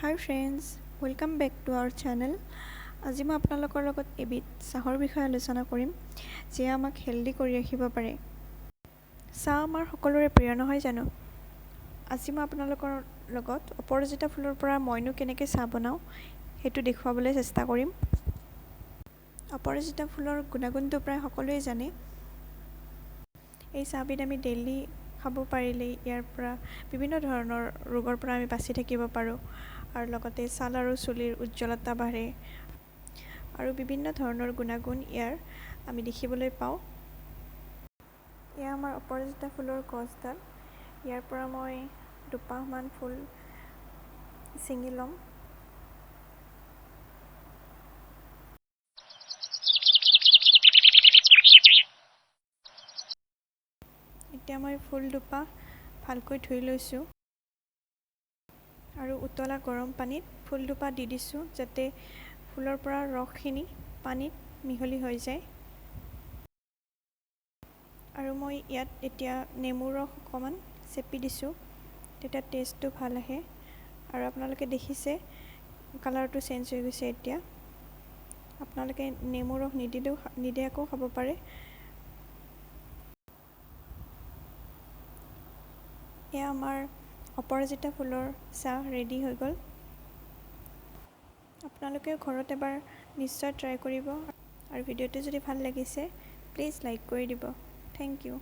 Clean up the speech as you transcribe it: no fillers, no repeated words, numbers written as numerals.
Hi friends, welcome back to our channel. আজি মই আপোনালোকৰ লগত এবিধ চাহৰ বিষয়ে আলোচনা কৰিম, যিয়ে আমাক হেল্ডি কৰি ৰাখিব পাৰে। চাহ আমাৰ সকলোৰে প্ৰিয়, নহয় জানো? আজি মই আপোনালোকৰ লগত অপৰাজিতা ফুলৰ পৰা মইনো কেনেকৈ চাহ বনাওঁ, সেইটো দেখুৱাবলৈ চেষ্টা কৰিম। অপৰাজিতা ফুলৰ গুণাগুণটো প্ৰায় সকলোৱে জানে। এই চাহবিধ আমি ডেইলি খাব পাৰিলে ইয়াৰ পৰা বিভিন্ন ধৰণৰ ৰোগৰ পৰা আমি বাচি থাকিব পাৰোঁ আৰু লগতে ছাল আৰু চুলিৰ উজ্জ্বলতা বাঢ়ে আৰু বিভিন্ন ধৰণৰ গুণাগুণ ইয়াৰ আমি দেখিবলৈ পাওঁ। এয়া আমাৰ অপৰাজিতা ফুলৰ গছডাল। ইয়াৰ পৰা মই দুপাহমান ফুল ছিঙি ল'ম। এতিয়া মই ফুল দুপাহ ভালকৈ ধুই লৈছোঁ আৰু উতলা গৰম পানীত ফুল দুপাহ দি দিছোঁ, যাতে ফুলৰ পৰা ৰসখিনি পানীত মিহলি হৈ যায়। আৰু মই ইয়াত এতিয়া নেমু ৰস অকণমান চেপি দিছোঁ, তেতিয়া টেষ্টটো ভাল আহে। আৰু আপোনালোকে দেখিছে, কালাৰটো চেঞ্জ হৈ গৈছে। এতিয়া আপোনালোকে নেমু ৰস নিদিলেও, নিদিয়াকৈও খাব পাৰে। এয়া আমাৰ অপৰাজিতা ফুলৰ চাহ ৰেডি হৈ গ'ল। আপোনালোকেও ঘৰত এবাৰ নিশ্চয় ট্ৰাই কৰিব আৰু ভিডিঅ'টো যদি ভাল লাগিছে, প্লিজ লাইক কৰি দিব। Thank you.